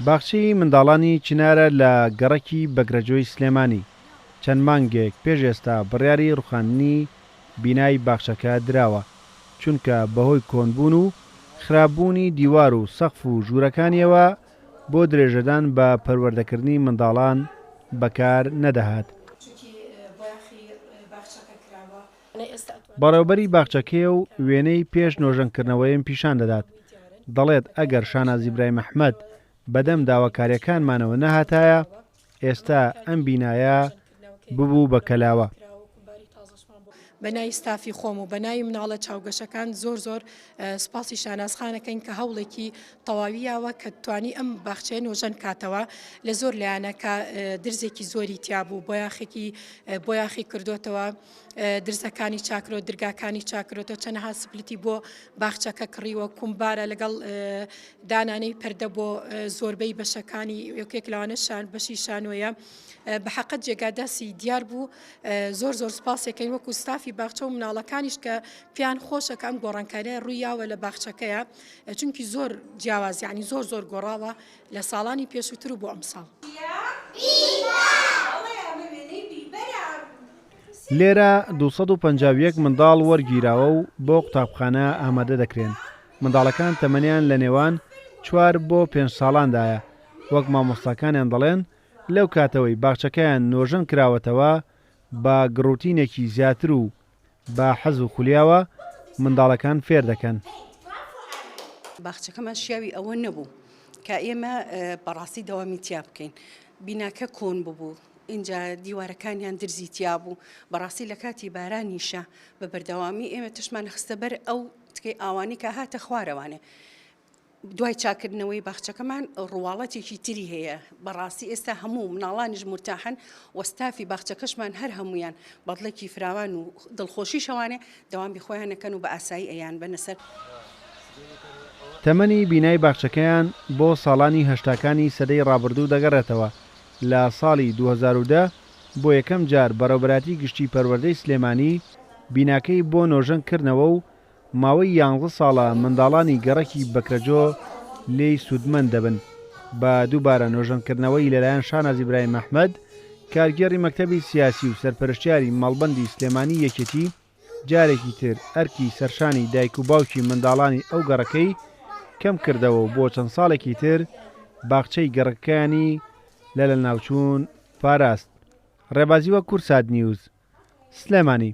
باخچەی منداڵانی چنارە لە گەڕەکی بەگرەجۆی سلێمانی، چەند مانگێک پێش ئێستا بڕیاری ڕوخاندنی بینای باخچەکە دراوە، چونکە بەهۆی کۆنبوون و خراپبوونی دیوار و سەقف و ژوورەکانیەوە بۆ درێژەدان بە پەروەردەکردنی منداڵان بەکار نەدەهات. بەڕێوبەری باخچەکەیە و وێنەی پێش نۆژەنکردنەوەیم پیشان دەدات، دەڵێت ئەگەر شاناز ئیبراهیم ئەحمەد بەدەم داواکارییەکانمانەوە نەهاتایە، ئێستا ئەم بینایە ببوو بە کەلاوە. بە ناوی ستافی خۆم و بە ناوی مناڵە چاوگەشەکان زۆر زۆر سوپاسی شاناز خان ئەکەین کە هەوڵێکی تەواوی یاوە کە توانی ئەم باخچەیە نۆژەن کاتەوە لە زۆر لایەنە کە درزێکی زۆری تیابوو بۆیاخێکی بۆیاخی کردوتەوە درزەکانی چاکرۆ درگاکانی چاکرۆتەوە چەنەها سپلتی بۆ باخچەکە کڕیوە کومبارە لەگەڵ دانانی پەردە بۆ زۆربەی بەشەکانی یەکێک لەوانە شان بەشی شانۆیە بە حەقەت جێگا دەستی دیار بوو زۆر زۆر سپاسێکەین وەکو ستافی باخچە و مناڵەکانیش کە پێیان خۆشە کە ئەم گۆڕانکاریە ڕووی یاوە لە باخچەکەیە چونکی زۆر جیاواز یعنی زۆر زۆر گۆڕاوە لە ساڵانی پێشووتر و بۆ ئەمساڵ. لێرە 251 منداڵ وەرگیراوە و بۆ قوتابخانە ئامادە دەکرێن، منداڵەکان تەمەنیان لە نێوان چوار بۆ پێنج ساڵاندایە، وەک مامۆستاکانیان دەڵێن لەو کاتەوەی باخچەکەیان نۆژەن کراوەتەوە بە گڕوتینێکی زیاتر و بە حەز و خولیاوە منداڵەکان فێر دەکەن. باخچەکەمان شیاوی ئەوە نەبوو کە ئێمە بەڕاستی دەوامی تیا بکەین. بیناکە کۆن ببوو، ئینجا دیوارەکانیان درزی تیا بوو. بەڕاستی لە کاتی بارانیشا بە بەردەوامی ئێمە تشمان خستە بەر ئەو تکەی ئاوانەی کە هاتە خوارەوانێ. دوای چاککردنەوەی باخچەکەمان ڕواڵەتێکی تری هەیە، بەڕاستی ئێستا هەموو مناڵانیش مورتاحن و ستافی باخچەکەشمان هەر هەموویان بەدڵێکی فراوان و دڵخۆشیشەوانێ دەوامی خۆیان ئەکەن و بە ئاسایی ئەیانبەنە سەر. تەمەنی بینای باخچەکەیان بۆ ساڵانی هەشتاکانی سەدەی ڕابردوو دەگەڕێتەوە، لە ساڵی 2010 بۆ یەکەم جار بەڕێوبەرایەتی گشتی پەروەردەی سلێمانی بیناکەی بۆ نۆژەن کردنەوە و ماوەی یانزە ساڵە منداڵانی گەڕەکی بەکرەجۆ لێی سوودمەند دەبن بە دووبارە نۆژەنکردنەوەی لەلایەن شاناز ئیبراهیم ئەحمەد، کارگێڕی مەکتەبی سیاسی و سەرپەرشتیاری مەڵبەندی سلێمانی یەکێتی، جارێکی تر ئەرکی سەرشانی دایک و باوکی منداڵانی ئەو گەڕەکەی کەم کردەوە و بۆ چەند ساڵێکی تر باخچەی گەڕەکەکەیانی لە لەناوچوون پاراست. ڕێبازی وەک کوردسات نیوز، سلێمانی.